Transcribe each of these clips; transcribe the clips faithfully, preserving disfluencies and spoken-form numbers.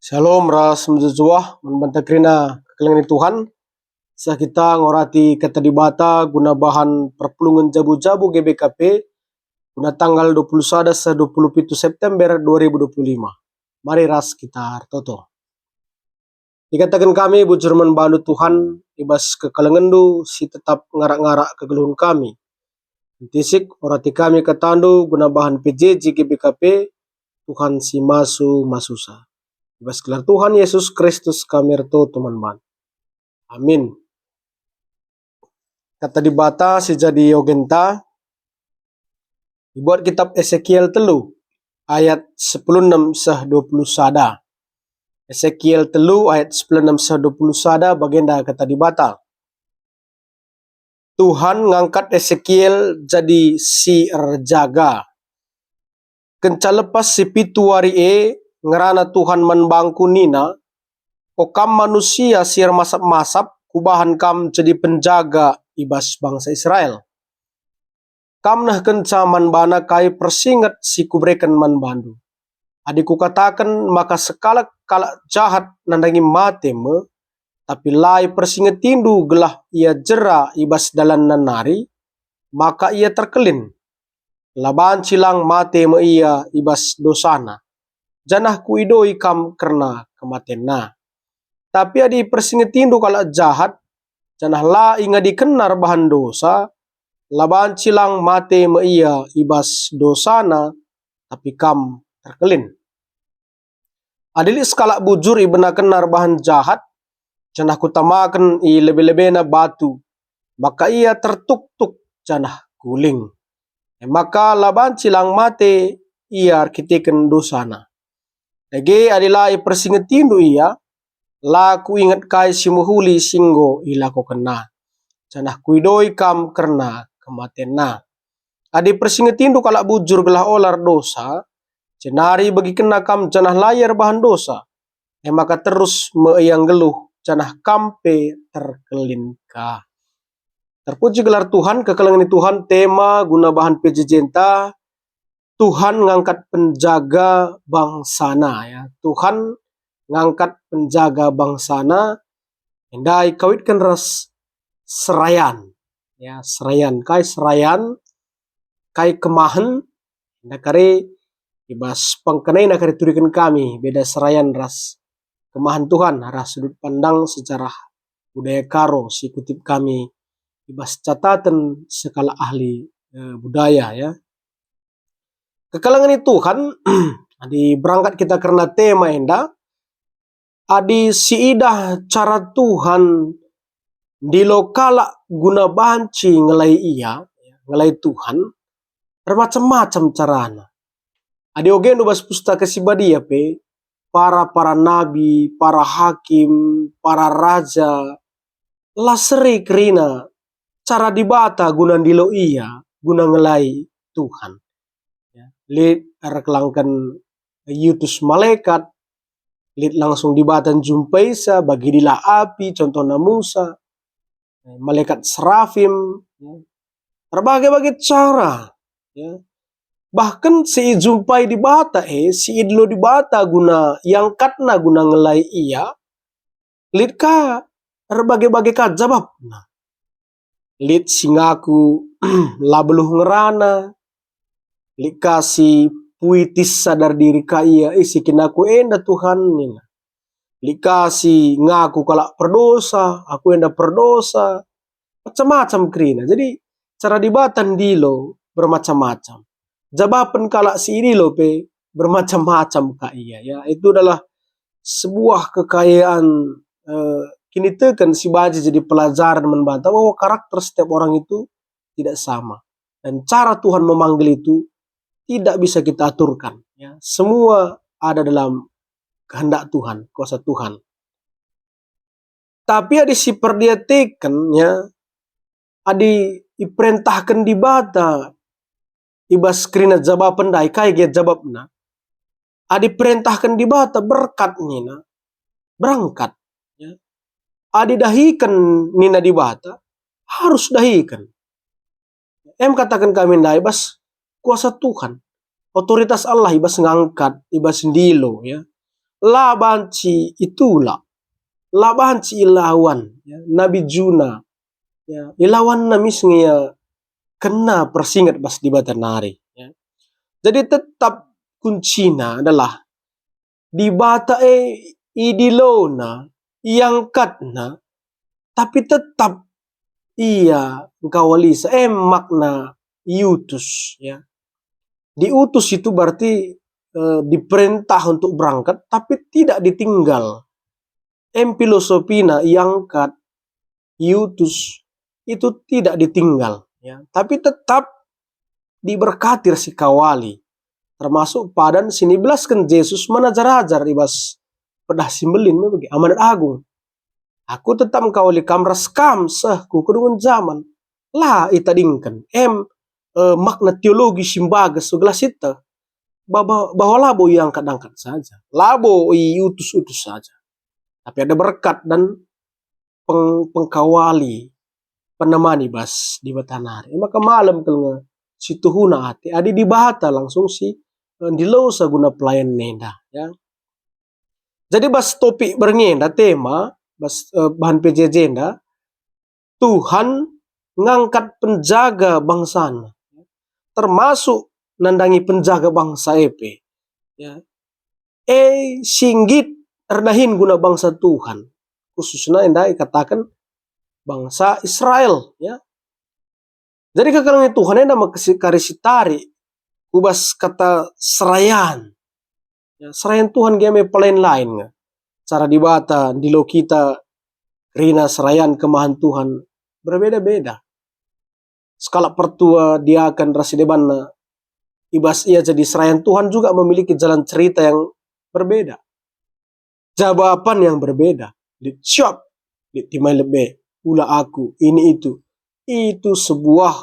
Shalom ras mejuah-juah man banta kerina kekelengen Tuhan. Seh kita ngorati Kata Dibata guna bahan perpulungen jabu-jabu G B K P guna tanggal dua puluh sada seh dua puluh pitu September dua ribu dua puluh lima. Mari ras kita ertoto. Ikataken kami bujur man bandu Tuhan, i bas kekelengenndu si tetap ngarak-ngarak kegeluhen kami. Ntisik orati kami katandu guna bahan P J J G B K P, Tuhan si masu-masusa. I bas gelar Tuhan Yesus Kristus kami ertoto man bandu. Amin. Kata Dibata si jadi ogenta, ibuat kitab Esekiel telu ayat sepuluh enem seh dua puluh sada. Esekiel telu ayat sepuluh enem seh dua puluh sada bagenda kata Dibata. Tuhan ngangkat Esekiel jadi si erjaga. Kenca lepas si pitu wari e, ngerana Tuhan man bangku nina, "O kam manusia si ermasap-masap, kubahan kam jadi penjaga i bas bangsa Israel. Kam nehkenca man bana kai persinget si kubereken man bandu. Adi kukataken maka sekalak kalak jahat nandangi mate me, tapi la ipersingetindu gelah ia jera i bas dalanna nari, maka ia terkelin. La banci lang mate me ia i bas dosana, janah kuidoi kam kerna kematenna. Tapi adi ipersingetindu kalak jahat, janah la ingadikenna erbahan dosa, la banci lang mate me ia i bas dosana, tapi kam terkelin. Adi lit sekalak bujur ibenakenna erbahan jahat, janah kutamaken i lebe-lebena batu, maka ia tertuktuk janah guling. E maka la banci lang mate ia erkiteken dosana. Dage adi la ipersingetindu ia, la kuinget kai si mehuli si enggo ilakokenna, janah kuidoi kam kerna kematenna. Adi persingetindu kalak bujur gelah ola erdosa, jenari ibegikenna kam janah la ia erbahan dosa, e maka terus me ia nggeluh, janah kam pe terkelin ka. Terpuji gelar Tuhan, kekelengen Tuhan, tema guna bahan P J J-nta, Tuhan ngangkat penjaga bangsana, ya. Tuhan ngangkat penjaga bangsana, enda ikawitken ras serayan. Ya, serayan. Kai serayan? Kai kemahen? Enda kari i bas pengkenai enda kari turiken kami beda serayan ras kemahen Tuhan arah sudut pandang sejarah budaya Karo si kutip kami i bas catatan sekalak ahli, eh, budaya, ya. Kekelengen Tuhan, adi berangkat kita kerna tema enda, adi siidah cara Tuhan ndilo kalak guna banci ngelai Ia, ngelai Tuhan, ermacam-macam carana. Adi ogendu bas Pustaka Si Badia pe, para-para nabi, para hakim, para raja, la seri kerina cara Dibata guna ndilo ia, guna ngelai Tuhan. Ya, lit erkelangken iutus malekat, lit langsung Dibata njumpaisa, bagi dila api, contohna Musa, malekat serafim, ya. Erbage-bage cara, ya. Bahkan si ijumpai Dibata, eh, si idilo Dibata guna iangkatna guna ngelai ia, lit ka erbage-bage ka jabapna. Lit si ngaku la beluh ngerana, lit ka si puitis sadar diri ka ia, "Eh, si kin aku enda, Tuhan," nina. Lit ka si ngaku kalak perdosa, "Aku enda perdosa." Macam-macam kerina. Jadi, cara Dibata ndilo bermacam-macam. Jabapen kalak si idilo pe bermacam-macam ka ia, ya. Itu adalah sebuah kekayaan, eh, kiniteken si banci jadi pelajaran man banta bahwa karakter setiap orang itu tidak sama. Dan cara Tuhan memanggil itu tidak bisa kita aturkan, ya. Semua ada dalam kehendak Tuhan, kuasa Tuhan. Tapi adi siperdiateken, ya, adi iperentahken Dibata i bas kerina jabapen ndai, kai gia jabapna? Adi perentahken Dibata berkat nina, berangkat, ya. Adi dahiken nina Dibata, harus dahiken. Em kataken kami ndai bas kuasa Tuhan, otoritas Allah i bas ngangkat, i bas ndilo, ya. la banci itulak, la banci ilawan, ya, Nabi Juna, ya, ilawanna mis nge ia kena persinget bas Dibata nari, ya. Jadi tetap kuncina adalah Dibata e idilona, iangkatna, tapi tetap ia engkawalisa, e makna iutus, ya. Diutus itu berarti, eh, diperintah untuk berangkat, tapi tidak ditinggal. Em filosofina iangkat, iutus, itu tidak ditinggal, ya. Tapi tetap diberkati ras ikawali, termasuk padan si nibelasken Jesus man ajar-ajar i bas pedah si mbelin me bage, Amanat Agung. Aku tetap engkawali kam ras kam seh ku kedungen zaman. La itadingken, em, eh, makna teologi si mbages gelah sieteh bahwa, bahwa labo iangkat-angkat saja, labo iutus-utus saja, tapi ada berkat dan peng-, pengkawali, penemani bas Dibata nari. E maka malem kal nge situhuna ate adi Dibata langsung si, eh, ndilosa guna pelayanen enda, ya. Jadi bas topik berngi enda, tema bas, eh, bahan P J J enda, Tuhan ngangkat penjaga bangsaNa, termasuk nandangi penjaga bangsa e pe, ya. E si nggit erdahin guna bangsa Tuhan, khususna enda ikataken bangsa Israel, ya. Jadi kekelengen Tuhan enda me kesi-, kari si tarik ku bas kata serayan. Ya, serayan Tuhan gia me pelain-lain nge. Cara Dibata ndilo kita kerina serayan kemahan Tuhan berbeda-beda. Sekalak pertua, diaken ras si debanna, i bas ia jadi serayan Tuhan juga memiliki jalan cerita yang berbeda. Jawaban yang berbeda. Lit siap, lit timai lebe, ula aku, ini itu. Itu sebuah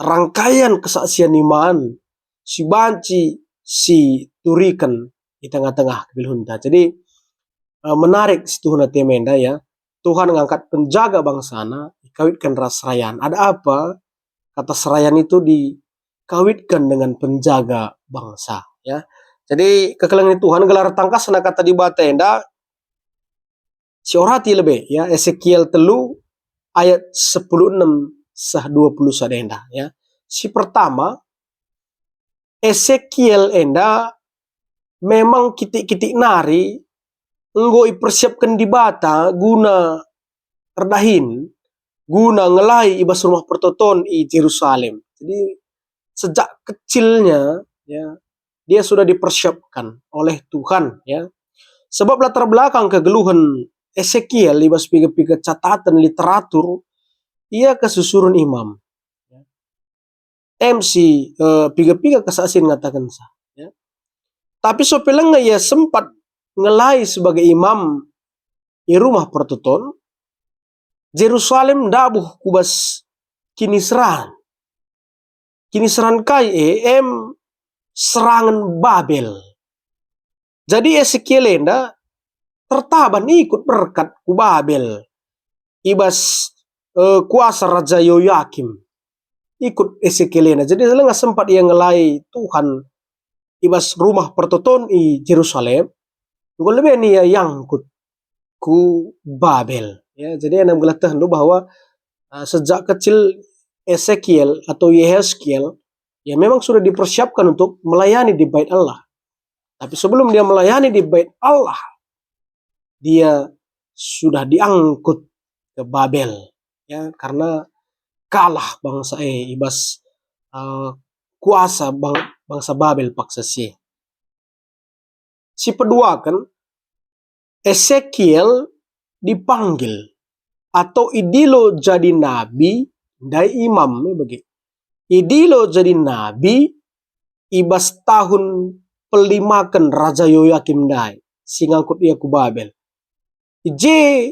rangkaian kesaksian iman si banci si turiken i tengah-tengah kegeluhenta. Jadi, eh, menarik situhuna tema enda, ya. Tuhan ngangkat penjaga bangsaNa, ikawitken ras serayan. Ada apa kata serayan itu dikawitken dengan penjaga bangsa, ya? Jadi, kekelengen Tuhan, gelar tangkasna kata Dibata enda, siorati lebe, ya, Esekiel telu ayat sepuluh enem seh dua puluh sada enda, ya. Si pertama, Esekiel enda memang kitik-kitik nari enggo ipersiapken Dibata guna erdahin, guna ngelai i bas Rumah Pertoton i Jerusalem. Jadi, sejak kecilnya, ya, dia sudah dipersiapkan oleh Tuhan, ya. Sebab latar belakang kegeluhen Esekiel i bas piga-piga catatan literatur, ia kesusuren imam. Em si, eh, piga-piga kesaksian ngatakenca, ya. Tapi sope langa ia sempat ngelai sebagai imam i Rumah Pertoton, Jerusalem ndabuh ku bas kiniseran. Kiniseran kai e? Em serangen Babel. Jadi Esekiel enda tertaban ikut berkat ku Babel i bas, eh, kuasa Raja Yoyakim. Ikut Esekiel enda. Jadi langa sempat ia ngelai Tuhan i bas Rumah Pertoton i Jerusalem, enggo lebe ia iangkut ku Babel. Ya, jadi enda gelah tehndu bahwa, eh, sejak kecil Esekiel atau Yehezkiel, ya, memang sudah dipersiapkan untuk melayani di Bait Allah. Tapi sebelum dia melayani di Bait Allah, dia sudah diangkut ke Babel, ya, karena kalah bangsa e i bas, eh, kuasa bang-, bangsa Babel paksa si. Si peduaken, Esekiel dipanggil atau idilo jadi nabi, ndai imam, ya, bage. Idilo jadi nabi i bas tahun pelimaken Raja Yoyakim ndai, si ngangkut ia ku Babel. I je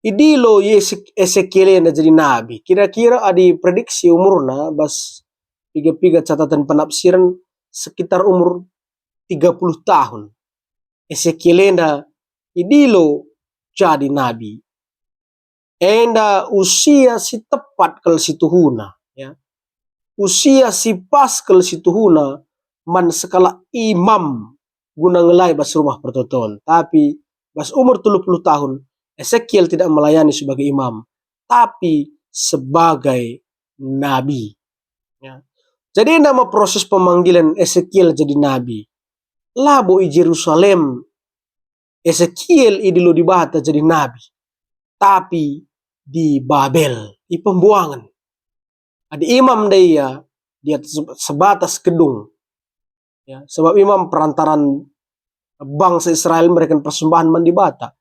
idilo Yesek-, Esekiel enda jadi nabi. Kira-kira adi prediksi umurna bas piga-piga catatan penafsiran sekitar umur tiga puluh tahun. Esekiel enda idilo jadi nabi. Enda usia si tepat kal situhuna, ya. Usia si pas kal situhuna man sekalak imam guna ngelai bas Rumah Pertoton. Tapi bas umur telu puluh tahun, Ezekiel tidak melayani sebagai imam, tapi sebagai nabi. Ya. Jadi, enda me proses pemanggilan Ezekiel jadi nabi. Labo i Jerusalem Ezekiel idilo Dibata jadi nabi, tapi di Babel, i pembuangen. Adi imam ndai ia, dia se-, sebatas gedung. Ya, sebab imam perantaran bangsa Israel mereken persembahan man Dibata.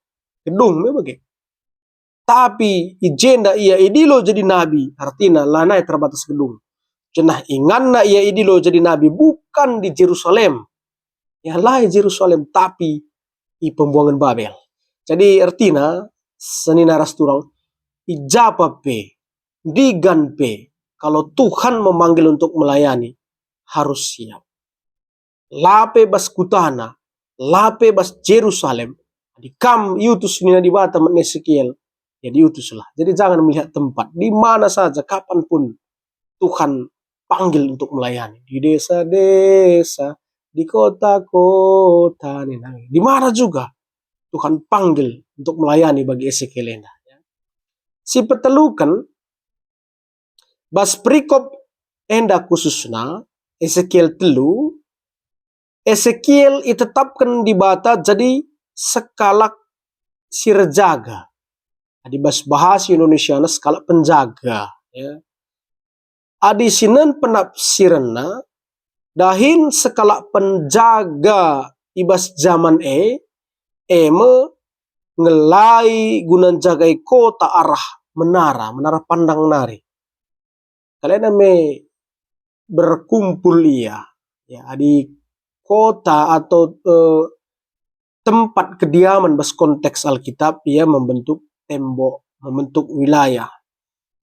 Gedung me bage. Tapi i jenda ia idilo jadi nabi, artina lanai terbatas gedung. Jenah inganna ia idilo jadi nabi bukan di Jerusalem. Ya, la i Jerusalem, tapi i pembuangen Babel. Jadi, ertina, senina ras turang, i japa pe, ndigan pe, kalau Tuhan memanggil untuk melayani, harus siap. La pe bas kutana, la pe bas Jerusalem, adi kam iutus nina Dibata man Ezekiel, ya diutuslah. Jadi jangan melihat tempat, di mana saja, kapan pun Tuhan panggil untuk melayani. Di desa-desa, di kota-kota, nina. Di mana juga Tuhan panggil untuk melayani bagi Ezekiel enda. Si peteluken, bas perikop enda khususna, Ezekiel telu, Ezekiel itetapken Dibata jadi sekalak si erjaga. Adi bas bahasa Indonesiana sekalak penjaga, ya. Adi sinen penafsirenna, dahin sekalak penjaga i bas jaman e, e me ngelai guna njagai kota arah menara, menara pandang nari. Kalena me berkumpul ia. Ya, adi kota atau, eh, tempat kediaman bas konteks Alkitab, ia membentuk tembok, membentuk wilayah.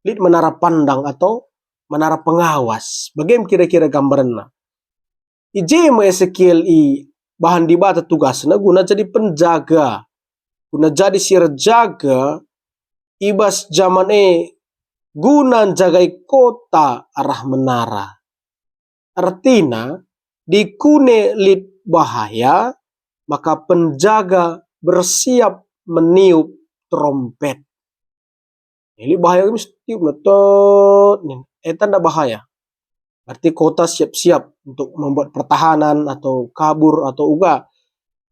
Lit menara pandang atau menara pengawas. Bage me kira-kira gambarenna. I je me Ezekiel ibahan Dibata tugasna guna jadi penjaga, guna jadi si erjaga i bas jaman e guna njagai kota arah menara. Ertina, dikune lit bahaya, maka penjaga bersiap meniup terompet. Jadi bahaya mesti tiupna, tot, nin. Eh, tanda bahaya. Berarti kota siap-siap untuk membuat pertahanan atau kabur atau uga.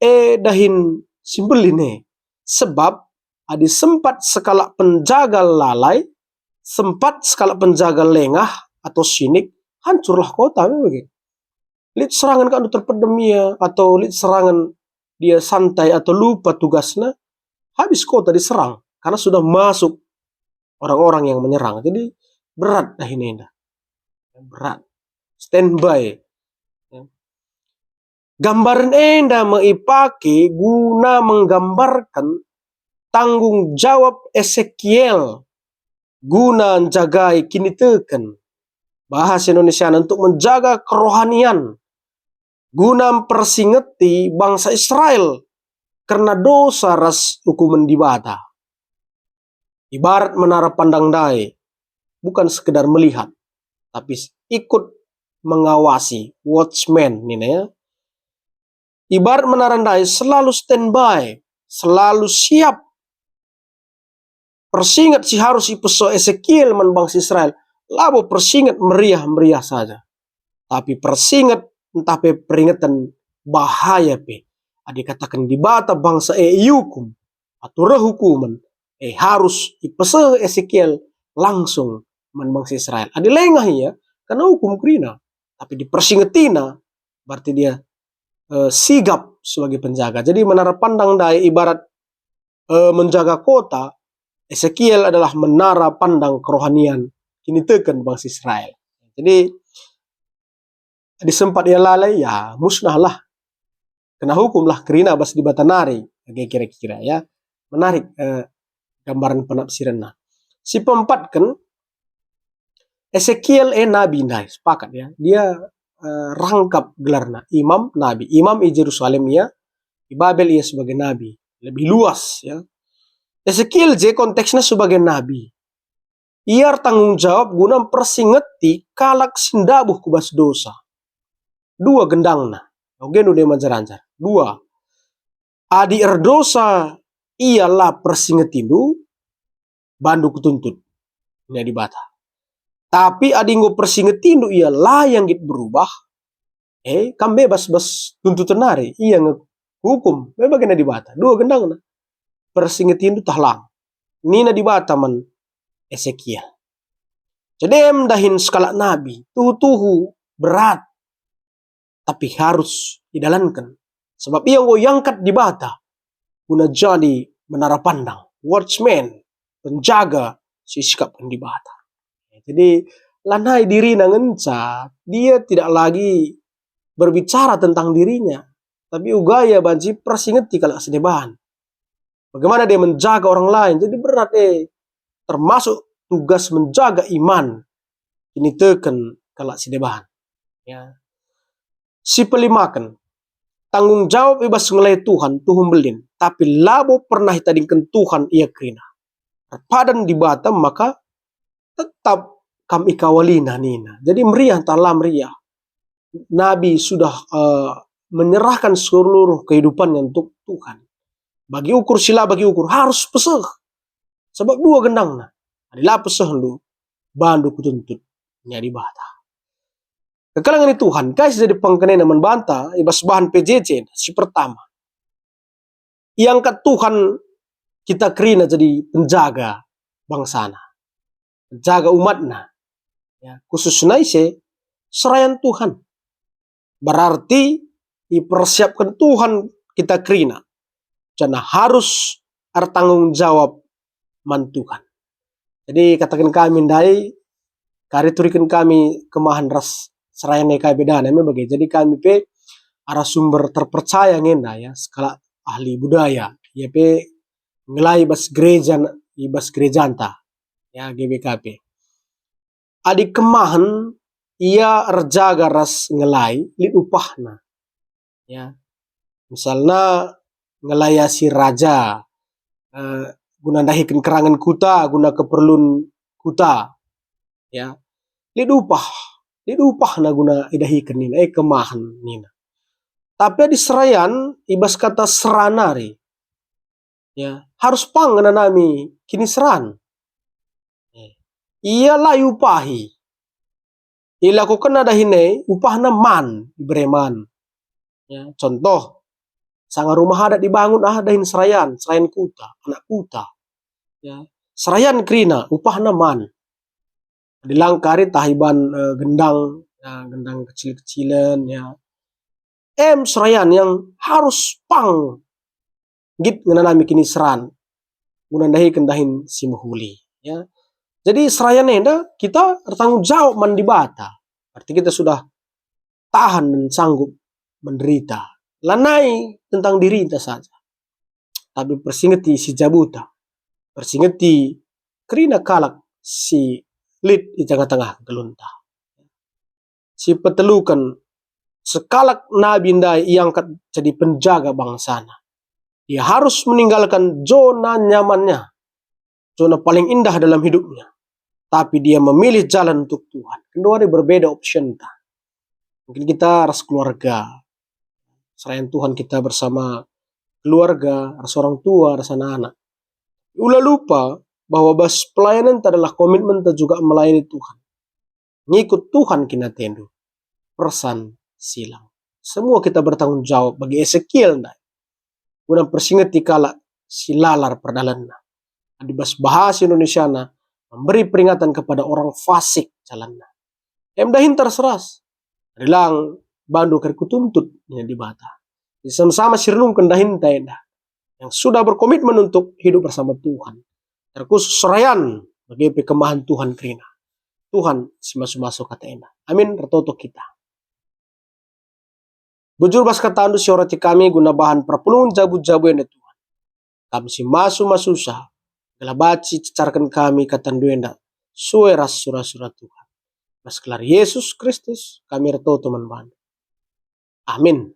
Eh, dahin si mbelin e. Sebab adi sempat sekalak penjaga lalai, sempat sekalak penjaga lengah atau sinik, hancurlah kota, memang begitu. Lit serangan kak terpedem ia, atau lit serangan dia santai atau lupa tugasna, habis kota diserang karena sudah masuk orang-orang yang menyerang. Jadi berat dahin enda. Berat. Standby. Ya. Gambaren enda me ipake guna menggambarken tanggung jawab Esekiel guna njagai kiniteken. Bahasa Indonesiana, untuk menjaga kerohanian, guna mpersingeti bangsa Israel kerna dosa ras ukumen Dibata. Ibarat menara pandang ndai, bukan sekedar melihat, tapi ikut mengawasi, watchman nina ya. Ibarat menara ndai selalu standby, selalu siap. Persinget si harus ipeso Esekiel man bangsa Israel, labo persinget meriah-meriah saja, tapi persinget ntah pe peringeten bahaya pe. Adi kataken Dibata bangsa e iukum, atau reh ukumen, e harus ipeseh Esekiel langsung man bangsa Israel. Adi lengah ia, kena ukum kerina. Tapi dipersingetina, berarti dia, eh, sigap sebagai penjaga. Jadi menara pandang ndai ibarat, eh, menjaga kota, Esekiel adalah menara pandang kerohanian kiniteken bangsa Israel. Jadi, adi sempat ia lalai, ya musnahlah. Kena hukumlah kerina bas Dibata nari, age kira-kira ya. Menarik, eh, gambaran penafsirenna. Si peempatken, Esekiel e nabi ndai, sepakat ya. Dia, eh, rangkap gelarna, imam, nabi. Imam i Jerusalem ia, i Babel ia sebagai nabi. Lebih luas ya. Esekiel je konteksna sebagai nabi. Ia ertanggung jawab guna mpersingeti kalak si ndabuh ku bas dosa. Dua gendangna. Oge ndu de manjar-anjar. Dua, adi erdosa ia la persingetindu, bandu kutuntut, nina Dibata. Tapi adi enggo persingetindu ia la ia nggit berubah, eh, kam bebas bas tuntuten nari, ia nge hukum, me bage nina Dibata. Dua gendangna. Persingetindu tah lang. Nina Dibata man Esekiel. Jadi em dahin sekalak nabi, tuhu-tuhu berat, tapi harus idalanken. Sebab ia enggo iangkat Dibata guna jadi menara pandang, watchman, penjaga si isikapken Dibata. Jadi, lanai dirina ngenca, dia tidak lagi berbicara tentang dirinya, tapi uga ia banci persingeti kalak si deban. Bagaimana dia menjaga orang lain? Jadi berat, eh. Termasuk tugas menjaga iman, kiniteken kalak si deban. Ya. Si pelimaken, tanggung jawab i bas ngelai Tuhan tuhu mbelin, tapi labo pernah itadingken Tuhan ia kerina. Erpadan Dibata maka tetap kam ikawalina nina. Jadi meriah ntah la meriah. Nabi sudah, eh, menyerahkan seluruh kehidupannya untuk Tuhan. Bagi ukur si la bagi ukur, harus peseh. Sebab dua gendangna. Adi la pesehndu, bandu kutuntut, nina Dibata. Kekelengen Tuhan, kai si jadi pengkenana man banta i bas bahan P J J si pertama. Iangkat Tuhan kita kerina jadi penjaga bangsana, penjaga umatna. Ya, khususna ise serayan Tuhan. Berarti ipersiapken Tuhan kita kerina, janah harus ertanggung jawab man Tuhan. Jadi kataken kami ndai, kari turiken kami kemahen ras serayan e kai bedana me bage. Jadi kami pe arah sumber terpercaya ngenda ya, sekalak ahli budaya. Ia pe ngelai bas gereja, i bas gerejanta, ya, G B K P. Adi kemahen ia erjaga ras ngelai, lit upahna. Ya. Misalna ngelayasi raja, eh, guna ndahiken kerangen kuta, guna keperlun kuta. Ya. Lit upah, lit upahna guna idahiken nina, eh, kemahen nina. Tapi adi serayan, i bas kata sera nari, ya, harus pang ngenanami kiniseran. Ia la iupahi. Ilakokenna dahin e, upahna man, ibere man. Ya, contoh, sanga rumah adat dibangun ah dahin serayan, serayan kuta, anak kuta. Ya, serayan kerina, upahna man. Adi lang kari tah iban, eh, gendang, ya, gendang kecil-kecilen, ya. Em serayan yang harus pang nggit ngenanami kiniseran guna ndahiken dahin si mehuli, ya. Jadi serayan enda kita ertanggung jawab man Dibata. Berarti kita sudah tahan dan sanggup menderita. Lanai tentang dirinta saja, tapi persingeti si jabuta, persingeti kerina kalak si lit i tengah-tengah geluhta. Si peteluken, sekalak nabi ndai iangkat jadi penjaga bangsana. Ia harus meninggalkan zona nyamannya, zona paling indah dalam hidupnya. Tapi dia memilih jalan untuk Tuhan. Kedua, dia berbeda option ta. Mungkin kita ras keluarga, serayan Tuhan kita bersama keluarga, ras orang tua, ras anak-anak. Ula lupa bahwa bas pelayanan ta adalah komitmen ta juga melayani Tuhan. Ngikut Tuhan kinatendu, persan silang. Semua kita bertanggung jawab bagi Esekiel ndai. Guna persingeti kalak si lalar perdalanna. Adi bas bahasa Indonesiana, memberi peringatan kepada orang fasik jalanna. Em dahin terseras. Adi lang bandu kari kutuntut, nina Dibata. Jadi sama-sama si renungken dahinta enda yang sudah berkomitmen untuk hidup bersama Tuhan. Terkhusus serayan bage pe kemahen Tuhan kerina. Tuhan si masu-masu kata enda. Amin. Ertoto kita. Bujur bas katandu si orati kami guna bahan perpulungen jabu-jabu enda Tuhan. Kam si masu-masusa, gelah banci cecarken kami katandu enda, sue ras sura-sura Tuhan. Bas gelar Yesus Kristus kami ertoto man bandu. Amin.